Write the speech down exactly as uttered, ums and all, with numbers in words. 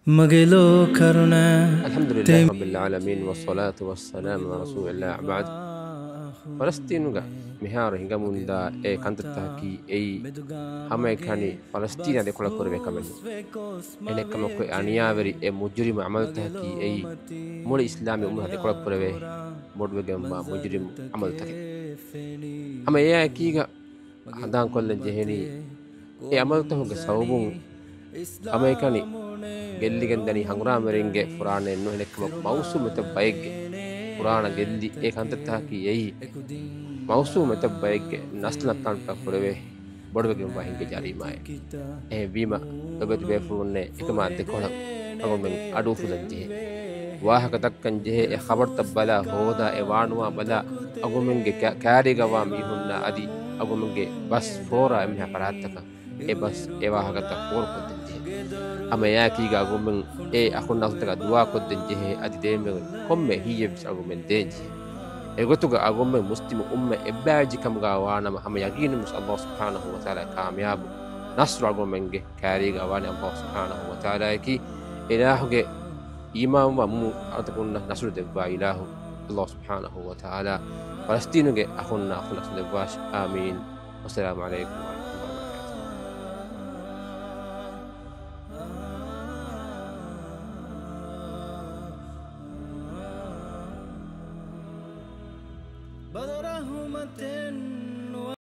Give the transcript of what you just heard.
މަގެ ލޯ ކަރުނަ. الحمد لله رب العالمين، والصلاة والسلام على رسول الله، أما بعد. ފަލަސްތީނުގަ މިހާރު ހިނގަމުންދާ އެ ކަންތައްތަކަކީ އެއީ ހަމައެކަނި ފަލަސްތީނާ ދެކޮޅަށް ކުރެވޭ ކަމެއް ނޫން. އެހެނެއްކަމަކު އެ އަނިޔާވެރި އެ މުޖުރިމު ޢަމަލުތަކަކީ އެއީ މުޅި އިސްލާމީ އުއްމަތަށް ދެކޮޅަށް ކުރެވޭ ބޮޑުވެގެންވާ މުޖުރިމު ޢަމަލުތަކެއް. ހަމަ އެއާއެކީގަ ހަނދާންކޮށްލަން ޖެހެނީ، އެ ޢަމަލުތަކުގެ ސަބަބުން ހަމައެކަނި ގެއްލިގެންދަނީ ހަނގުރާމަވެރިންގެ ފުރާނައެއް ނޫން، އެހެނެއްކަމަކު މައުސޫމް އެތައް ބައެއްގެ ފުރާނަ ގެއްލި އެ ކަންތައްތަކަކީ އެއީ މައުސޫމް އެތައް ބައެއްގެ ނަސްލު ނައްތާލުމަށްޓަކާ ކުރެވޭ ބޮޑުވެގެންވާ ހިނގޭ ޖަރީމާއެއް. އެހެންވީމަ، ލޮބުވެތި ބޭފުޅުންނޭ، އެކަމާ ދެކޮޅަށް އަޅުގަނޑުމެން އަޑުއުފުލަން ޖެހޭ. ވާހަކަ ދައްކަން ޖެހޭ، އެ ޚަބަރުތައް ބަލާ ހޯދާ، އެ ވާނުވާ ބަލާ، އަޅުގަނޑުމެންގެ ކަ-، ކައިރީގަވާ މީހުންނާ އަދި އަޅުގަނޑުމެންގެ ބަސް ފޯރާ އެންމެހާ ފަރާތްތަކަށް އެ ބަސް އެ ވާހަކަތައް ފޯރުކޮށްދޭން ޖެހޭ. ހަމަ އެއާއެކީގަ އަޅުގަނޑުމެން އެ އަޚުންނާ އަޚުތަކަށް ދުޢާ ކޮށްދޭން ޖެހޭ، އަދި ދެންމެ ކޮންމެ ހިތްވެރި އަޅުގަނޑުމެން ދޭން ޖެހޭ. އެގޮތުގަ އަޅުގަނޑުމެން މުސްލިމު އުއްމަތް އެއްބައިވެއްޖެ ކަމުގަ ވާނަމަ، ހަމަ ޔަގީނުންވެސް ﷲ ސުބްޙާނަހޫ ވަތަޢާލާ ކާމިޔާބު ނަޞްރު އަޅުގަނޑުމެންގެ ކައިރީގަ ވާނެ. ﷲ ސުބްޙާނަހޫ ވަތަޢާލާއަކީ އިލާހުގެ އީމާންވާ މުއުމިނު އަޅުތަކުންނަށް ނަޞްރު ދެއްވާ އިލާހު. ﷲ ސުބްޙާނަހޫ ވަތަޢާލާ ފަލަސްތީނުގެ އަޚުންނާ އަޚުންނަށް ނަޞްރު ދެއްވާށި. އާމީން. والسلام عليكم ورحمة الله وبركاته. ބަދުރަޙްމަތެއް